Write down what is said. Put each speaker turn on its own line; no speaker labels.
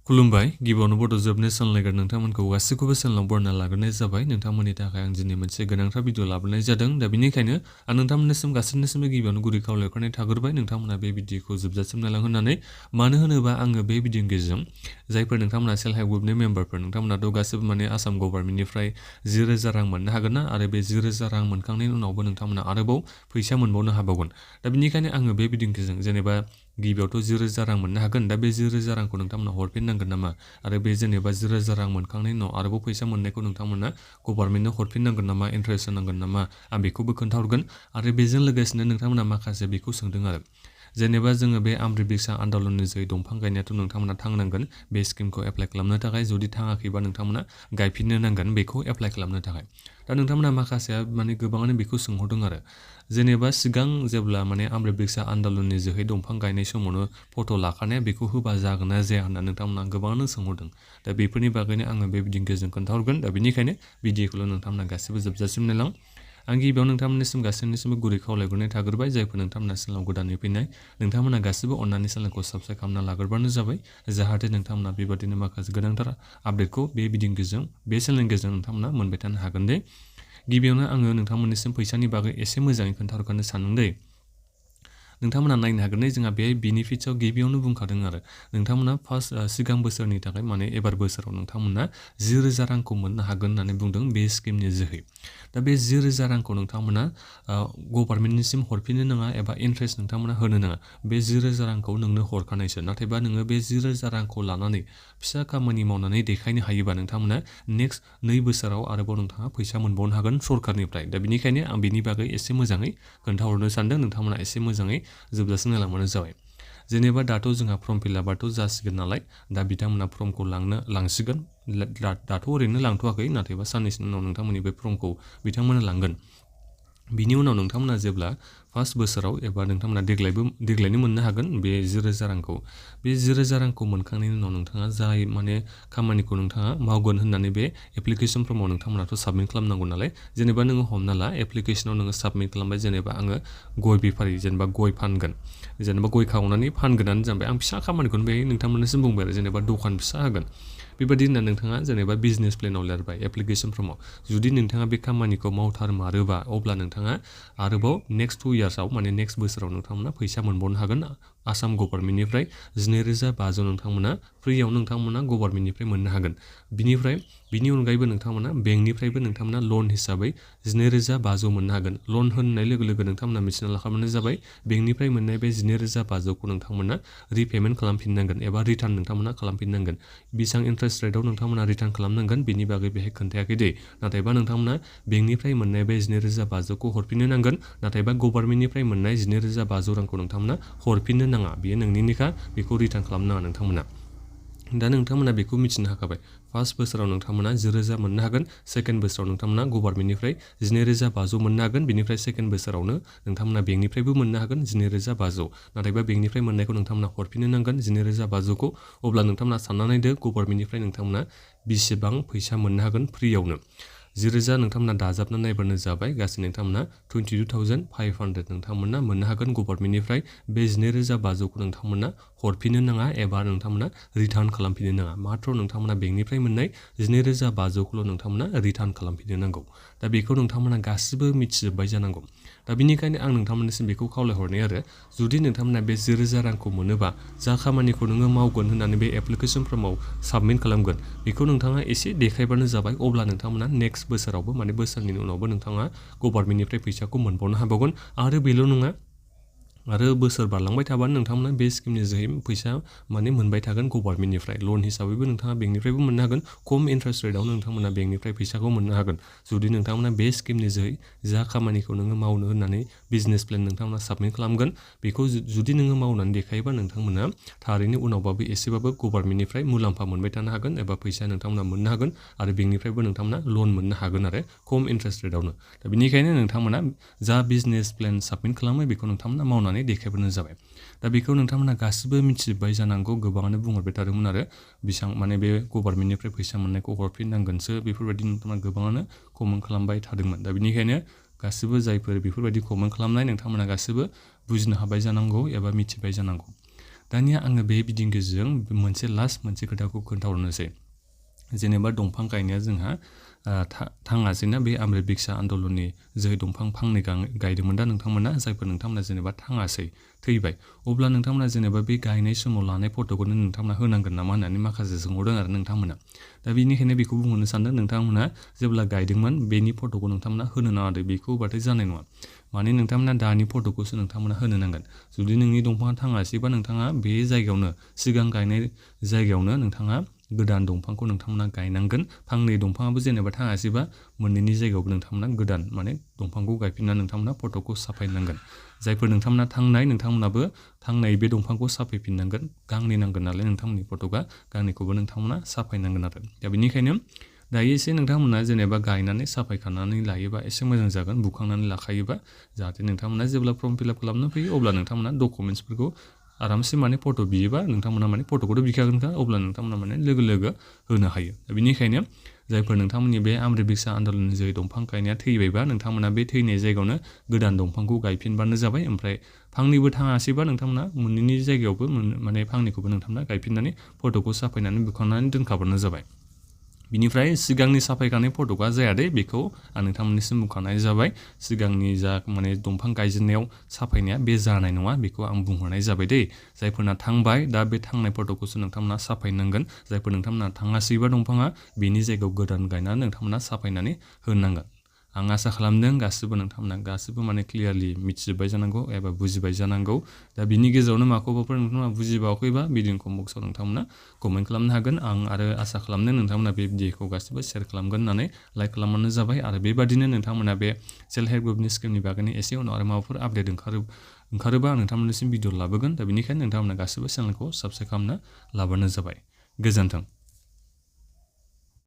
खुलुमबाय गिबियावनो बड' जोबनाय सानलायगोन नोंथांमोनखौ गासैखौबो चेनेलाव बरना लाग्रोनाय जाबाय नोंथांमोननि थाखाय आं दिनै मोनसे गोनांथार भिडिअ लाबोनाय जादों दा बेनिखायनो आं नोंथांमोननिसिम गासैनिसिमबो गिबियावनो गुरै खावलायहरनाय थाग्रोबाय नोंथांमोना बे भिडिअखौ जोबजासिम नायलांहोनानै मानो होनोबा आङो बे भिडिअनि गेजेरजों जायफोर नोंथांमोना सेल्फ हेल्प ग्रुपनि मेम्बारफोर नोंथांमोनाथ' गासैबो माने आसाम गभर्नमेन्टनिफ्राय 10,000 रां मोननो हागोन ना आरो बे 10,000 रां मोनखांनायनि उनावबो नोंथांमोना आरोबाव फैसा मोनबावनो हाबावगोन दा बेनिखायनो आङो बे भिडिअनि गेजेरजों जेनेबा गिबियावथ' 10,000 रां मोननो हागोन दा बे 10,000 रांखौ नोंथांमोना हरफिननांगोन नामा आरो बे जेनेबा 10,000 रां मोनखांनायनि उनाव आरोबाव फैसा मोननायखौ नोंथांमोना गभर्नमेन्टनो हरफिननांगोन नामा इन्ट्रेस्ट होनांगोन नामा आं बेखौबो खोन्थाहरगोन आरो बेजों लोगोसेनो नोंथांमोना माखासे बेखौ सोंदों आरो जेनेबा जोङो बे आमृत बिरसा आन्दलननि जै दंफां गायनायाथ' नोंथांमोना थांनांगोन बे स्किमखौ एप्लाइ खालामनो थाखाय जुदि थाङाखैबा नोंथांमोना गायफिननो नांगोन बेखौ एप्लाइ खालामनो थाखाय दा नोंथांमोना माखासेया माने गोबाङानो बेखौ सोंहरदों आरो जेनेबा सिगां जेब्ला माने आमृत बिरसा आन्दलननि जोहै दंफां गायनाय समावनो फट' लाखानाया बेखौ होबा जागोन ना जाया होनना नोंथांमोना गोबाङानो सोंहरदों दा बेफोरनि बागैनो आङो बे भिडिअनि गेजेरजों खोन्थाहरगोन दा बेनिखायनो भिडिअखौल' नोंथांमोना गासिबो जोबजासिम नायलां आं गिबियाव नोंथांमोननिसिम गासैनिसिमबो गुरै खावलायहरनाय थाग्रोबाय जायफोर नोंथांमोना चेनेलाव गोदानै फैनाय नोंथांमोना गासिबो अननानै चेनेलखौ साबस्क्राइब खालामना लाग्रोबानो जाबाय जाहाथे नोंथांमोना बेबादिनो माखासे गोनांथार आपडेटखौ बे भिडिअनि गेजेरजों बे चेनेलनि गेजेरजों नोंथांमोना मोनबाय थानो हागोन दे गिबियावनो आङो नोंथांमोननिसिम फैसानि बागै एसे मोजाङै खोन्थाहरखानो सानदों दे नोंथांमोना नायनो हागोन दे जोंहा बे बेनिफिट्सआव गिबियावनो बुंखादों आरो नोंथांमोना फार्स्ट सिगां बोसोरनि थाखाय माने एबार बोसोराव नोंथांमोना 10,000 रांखौ मोननो हागोन होननानै बुंदों बे स्किमनि जोहै दा बे 10,000 रांखौ नोंथांमोना गभर्नमेन्टनिसिम हरफिननो नाङा एबा इन्ट्रेस्ट नोंथांमोना होनो नाङा बे 10,000 रांखौ नोंनो हरखानायसो नाथायबा नोङो बे 10,000 रांखौ लानानै फिसा खामानि मावनानै देखायनो हायोबा नोंथांमोना नेक्स्ट 2 बोसोराव आरोबाव नोंथाङा फैसा मोनबावनो हागोन सरकारनिफ्राय दा बेनिखायनो आं बेनि बागै एसे मोजाङै खोन्थाहरनो सानदों नोंथांमोना एसे मोजाङै जोबजासिम नायलांबानो जाबाय जेनेबा दाथ' जोंहा फर्म फिलआपआथ' जासिगोन नालाय दा बिथांमोना फर्मखौ लांसिगोन दाथ' ओरैनो लांथ'वाखै नाथायबा साननैसोनि उनाव नोंथांमोननि बे फर्मखौ बिथांमोना लांगोन बिनि उनाव नोंथांमोना जेब्ला फार्स्ट बोसोराव एबा नोंथांमोना देग्लायनो मोननो हागोन बे 10,000 रांखौ बे 10,000 रांखौ मोनखांनायनि उनाव नोंथाङा जाय माने खामानिखौ नोंथाङा मावगोन होननानै बे एप्लिकेसन फर्माव नोंथांमोनाथ' साबमिट खालामनांगौ नालाय जेनेबा नोङो हमना ला एप्लिकेसनाव नोङो साबमिट खालामबाय जेनेबा आङो गय बेफारि जेनेबा गय फानगोन जेनेबा गय खावनानै फानगोनानो जाबाय आं फिसा खामानिखौनो बे नोंथांमोननिसिम बुंबाय आरो जेनेबा दखान फिसा होगोन बेबायदि होनना नोंथाङा जेनेबा बिजनेस प्लेनाव लिरबाय एप्लिकेसन फर्माव जुदि नोंथाङा बे खामानिखौ मावथारमारोबा अब्ला नोंथाङा आरोबाव नेक्स्ट 2 इयार्सआव माने नेक्स्ट बोसोराव नोंथांमोना फैसा मोनबावनो हागोन आसाम गभर्नमेन्टनिफ्राय 12,500 नोंथांमोना फ्रियाव नोंथांमोना गभर्नमेन्टनिफ्राय मोननो हागोन बिनि अनगायैबो नोंथांमोना बेंकनिफ्रायबो नोंथांमोना लन हिसाबै 12,500 मोननो हागोन लन होननाय लोगो लोगो नोंथांमोना मिथिना लाखाबानो जाबाय बेंकनिफ्राय मोननाय बे 12,500खौ नोंथांमोना रिपेमेन्ट खालामफिननांगोन एबा रिटार्न नोंथांमोना खालामफिननांगोन बेसेबां इन्ट्रेस्ट रेटआव नोंथांमोना रिटार्न खालामनांगोन बेनि बागै बेहाय खोन्थायाखै दे नाथायबा नोंथांमोना बेंकनिफ्राय मोननाय बे 12,500खौ हरफिननो नांगोन नाथायबा गभर्नमेन्टनिफ्राय मोननाय 12,500 रांखौ नोंथांमोना हरफिननो नाङा बेयो नोंनिनोखा बेखौ रिटार्न खालामनाङा नोंथांमोना दा नोंथांमोना बेखौ मिथिनो हाखाबाय फार्स्ट बोसोराव नोंथांमोना 10,000 मोननो हागोन सेकेन्ड बोसोराव नोंथांमोना गभर्नमेन्टनिफ्राय 12,500 मोननो हागोन बिनिफ्राय सेकेन्ड बोसोरावनो नोंथांमोना बेंकनिफ्रायबो मोननो हागोन 12,500 नाथायबा बेंकनिफ्राय मोननायखौ नोंथांमोना हरफिननो नांगोन 12,500खौ अब्ला नोंथांमोना सानना नायदो गभर्नमेन्टनिफ्राय नोंथांमोना बेसेबां फैसा मोननो हागोन फ्रियावनो 10,000 नोंथांमोना दाजाबना नायबानो जाबाय गासै नोंथांमोना 22,500 नोंथांमोना मोननो हागोन गभर्नमेन्टनिफ्राय बे 12,500खौ नोंथांमोना हरफिननो नाङा एबा नोंथांमोना रिटार्न खालामफिननो नाङा मात्र नोंथांमोना बेंकनिफ्राय मोननाय 12,500खौल' नोंथांमोना रिटार्न खालामफिननो नांगौ दा बेखौ नोंथांमोना गासिबो मिथिजोब्बाय जानांगौ दा बेनिखायनो आं नोंथांमोननिसिम बेखौ खावलायहरनाय आरो जुदि नोंथांमोना बे 10,000 रांखौ मोनोबा जा खामानिखौ नोङो मावगोन होननानै बे एप्लिकेसन फर्माव साबमिट खालामगोन बेखौ नोंथाङा एसे देखायबानो जाबाय अब्ला नोंथांमोना नेक्स्ट बोसोरावबो माने बोसोरनि उनावबो नोंथाङा गभर्नमेन्टनिफ्राय फैसाखौ मोनबावनो हाबावगोन आरो बेल' नङा आरो बोसोर बारलांबाय थाबानो नोंथांमोना बे स्किमनि जोहै फैसा माने मोनबाय थागोन गभर्नमेन्टनिफ्राय लन हिसाबैबो नोंथाङा बेंकनिफ्रायबो मोननो हागोन खम इन्ट्रेस्ट रेटआवनो नोंथांमोना बेंकनिफ्राय फैसाखौ मोननो हागोन जुदि नोंथांमोना बे स्किमनि जोहै जा खामानिखौ नोङो मावनो होननानै बिजनेस प्लेन नोंथांमोना साबमिट खालामगोन बेखौ जुदि नोङो मावनानै देखायोबा नोंथांमोना थारैनो उनावबाबो एसेबाबो गभर्नमेन्टनिफ्राय मुलाम्फा मोनबाय थानो हागोन एबा फैसा नोंथांमोना मोननो हागोन आरो बेंकनिफ्रायबो नोंथांमोना लन मोननो हागोन आरो खम इन्ट्रेस्ट रेटआवनो दा बेनिखायनो नोंथांमोना जा बिजनेस प्लेन साबमिट खालामो बेखौ नोंथांमोना मावनानै देखायबानो जाबाय दा बेखौ नोंथांमोना गासिबो मिथिजोब्बाय जानांगौ गोबाङानो बुंहरबाय थादोंमोन आरो बेसेबां माने बे गभर्नमेन्टनिफ्राय फैसा मोननायखौ हरफिननांगोनसो बेफोरबायदि नोंथांमोना गोबाङानो कमेन्ट खालामबाय थादोंमोन दा बेनिखायनो गासिबो जायफोर बेफोरबायदि कमेन्ट खालामनाय नोंथांमोना गासिबो बुजिनो हाबाय जानांगौ एबा मिथिबाय जानांगौ दानिया आङो बे भिडिअनि गेजेरजों मोनसे खोथाखौ खोन्थाहरनोसै जेनेबा दंफां गायनाया जोंहा थाङासैना बे आमृत भिक्षा आन्दलननि जोहै दंफां फांनै गायदोंमोन दा नोंथांमोना जेनेबा थाङासै थैबाय अब्ला नोंथांमोना जेनेबा बे गायनाय समाव लानाय फट'खौनो नोंथांमोना होनांगोन नामा होननानै माखासे सोंहरदों आरो नोंथांमोना दा बेनिखायनो बेखौ बुंहरनो सानदों नोंथांमोना जेब्ला गायदोंमोन बेनि फट'खौ नोंथांमोना होनो नाङा दे बेखौ होबाथाय जानाय नङा माने नोंथांमोना दानि फट'खौसो नोंथांमोना होनो नांगोन जुदि नोंनि दंफाङा थाङासैबा नोंथाङा बे जायगायावनो सिगां गायनाय जायगायावनो नोंथाङा गोदान दंफांखौ नोंथांमोना गायनांगोन फांनै दंफाङाबो जेनेबा थाङासैबा मोननैनि जायगायावबो नोंथांमोना गोदान माने दंफांखौ गायफिनना नोंथांमोना फट'खौ साफायनांगोन जायफोर नोंथांमोना नोंथांमोनाबो थांनाय बे दंफांखौ साफायफिननांगोन गांनै नांगोन नालाय नोंथांमोननि फट'आ गांनैखौबो नोंथांमोना साफायनांगोन आरो दा बेनिखायनो दायो एसे नोंथांमोना जेनेबा गायनानै साफायखानानै लायोबा एसे मोजां जागोन बुखांनानै लाखायोबा जाहाथे नोंथांमोना जेब्ला फर्म फिलआप खालामनो फैयो अब्ला नोंथांमोना डकुमेन्टसफोरखौ आरामसे माने फट' बियोबा नोंथांमोना माने फट'खौथ' बिखागोनखा अब्ला नोंथांमोना माने लोगो होनो हायो दा बेनिखायनो जायफोर नोंथांमोननि बे आमृत भिक्षा आन्दलननि जोहै दंफां गायनाया थैबायबा नोंथांमोना बे थैनाय जायगायावनो गोदान दंफांखौ गायफिनबानो जाबाय ओमफ्राय फांनैबो थाङासैबा नोंथांमोना मोननैनि जायगायावबो माने फांनैखौबो नोंथांमोना गायफिननानै फट'खौ साफायनानै बुखांनानै दोनखाबानो जाबाय बिनिफ्राय सिगांनि साफायखानाय फट'आ जायादे बेखौ आं नोंथांमोननिसिम बुंखानाय जाबाय सिगांनि जा माने दंफां गायजेननायाव साफायनाया बे जानाय नङा बेखौ आं बुंहरनाय जाबाय दै जायफोरना थांबाय दा बे थांनाय फट'खौसो नोंथांमोना साफायनांगोन जायफोर नोंथांमोना थाङासैबा दंफाङा बेनि जायगायाव गोदान गायनानै नोंथांमोना साफायनानै होनांगोन आं आसा खालामदों नोंथांमोना गासिबो माने क्लियारलि मिथिजोब्बाय जानांगौ एबा बुजिबाय जानांगौ दा बिनि गेजेरावनो माखौबाफोर नोंथांमोना बुजिबावाखैबा भिडिअ कमेन्ट बक्सआव नोंथांमोना कमेन्ट खालामनो हागोन आं आरो आसा खालामदों नोंथांमोना बे भिडिअखौ गासिबो शेयार खालामगोन होननानै लाइक खालामबानो जाबाय आरो बेबादिनो नोंथांमोना बे सेल्फ हेल्प ग्रुपनि स्किमनि बागैनो एसे उनाव आरो माबाफोर आपडेट ओंखारोबा आं नोंथांमोननिसिम भिडिअ लाबोगोन दा बेनिखायनो नोंथांमोना गासिबो चेनेलखौ साबस्क्राइब खालामना लाबानो जाबाय गोजोन्थों